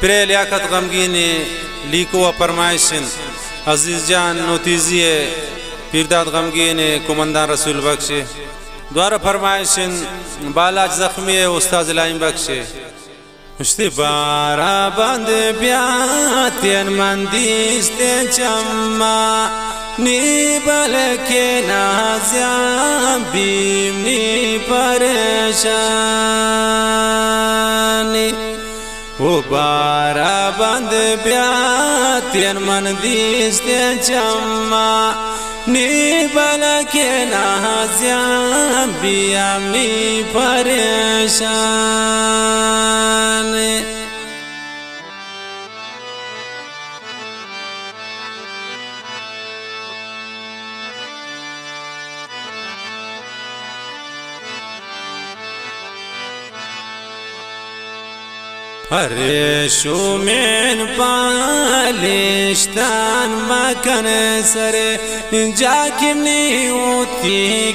پرے لیاقت غمگین ءِ لیکو ءِ پرمائش انت، عزیز جان نوتیزی ءِ پیرداد غمگین ءِ قومندان رسول بخش ءِ۔ دوارہ پرمائش انت بالاچ زخمی ءِ استاد الہیم بخش ءِ۔ اشتی بارا بند بیاتین من دیستین چما، نی بلکہ نازیان بیم نی پریشانی۔ او بارا بند بیاتین من دیستین چما، نی بلکہ نازیان بیم نی پریشانی۔ پریشومین پالیشتان مکن سر، جاکم نی اوتی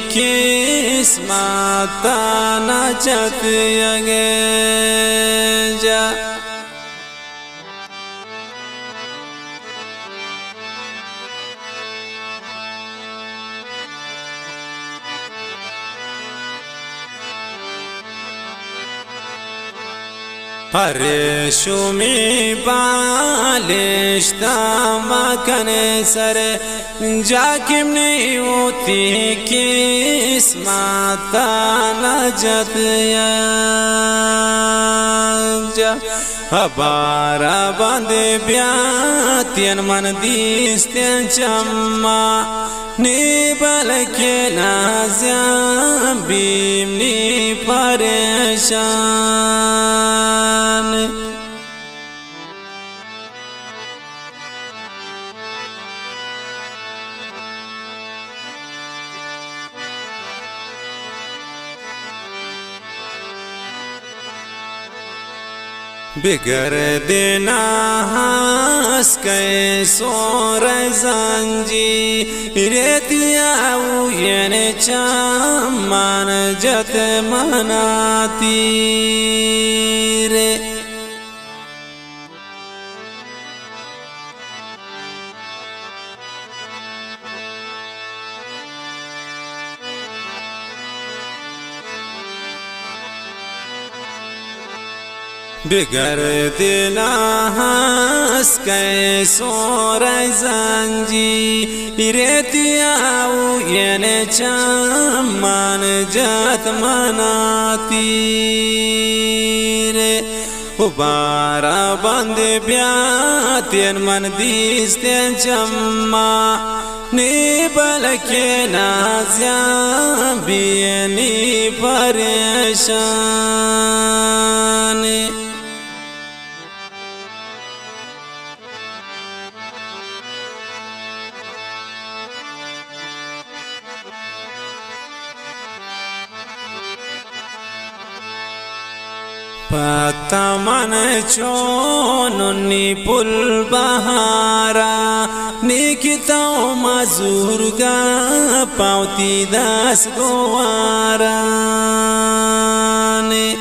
قسمتا نجت یگے جا۔ پریشومی بالشتا مکن سر، جاکم نی اوتی قسمتا نجت یا جا۔ ہبارا بند بیاتین من دیستین چما، نی بلکہ نازیان بیم نی پریشان۔ بگر دینا ہس کئے سور زنجی، ریتیا او ین چمان جت مناتی رے۔ بگر دینا ہس کئے سور زنجی، ریتیا او ین چمان جت مناتی رے۔ او بارا بند بیاتین من دیستین چما، نی بلکہ نازیان بی نی پریشان۔ پتا من چون نی پل بہارا، نی کہ تو مزورگا پاوتی دست گوارا نے۔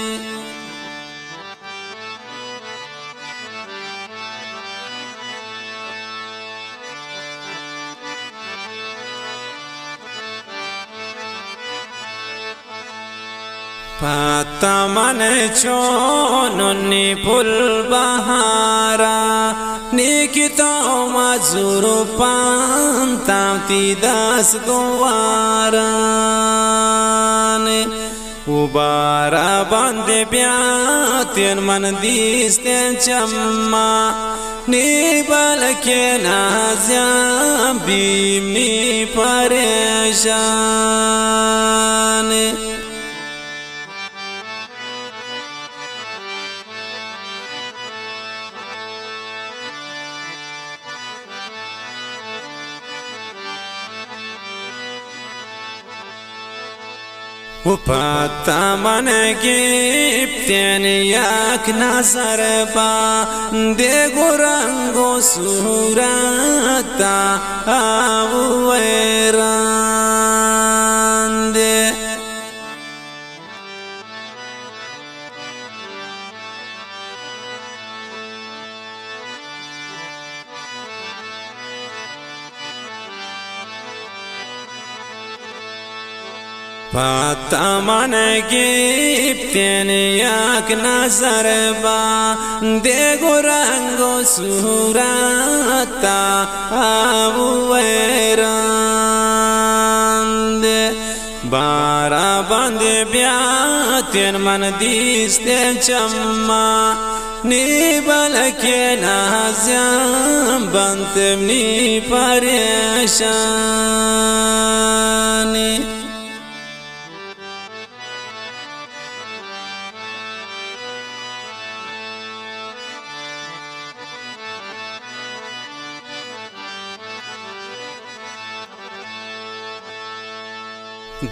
پتا من چون نی پل بہارا، نی کہ تو مزور پانتا تی دست گوارا نے۔ او بارا بند بیاتین من دیستین چما، نی بلکہ نازیان بیم نی پریشان۔ و پتا من گپتین یک نظر با، دگو رنگ و صورتا آو ویران دے۔ پت من گپتین یک نظر با، دگو رنگ و صورتا آ بو ویران دے. بارا بند بیاتین من دیستین چما، نی بلکہ نازیان بنت منی پریشانی.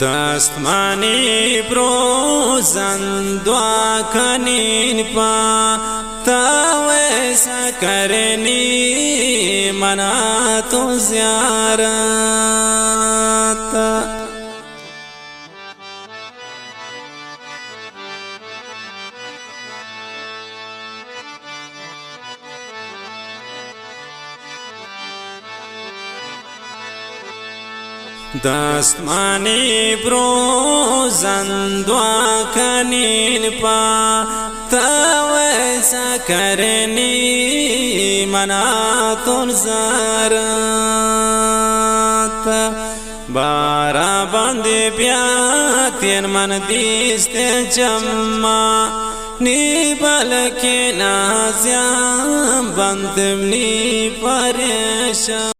دست منی بروزن دعا کنین پا، تا ویسا کرنی منا تو زیارت. دست منی بروزن دعا کنین پا، تا ویسا کرنی منا تون زارت. بارا بند بیاتین من دیستین چما، نی بلکہ نازیان بنت منی پریشان.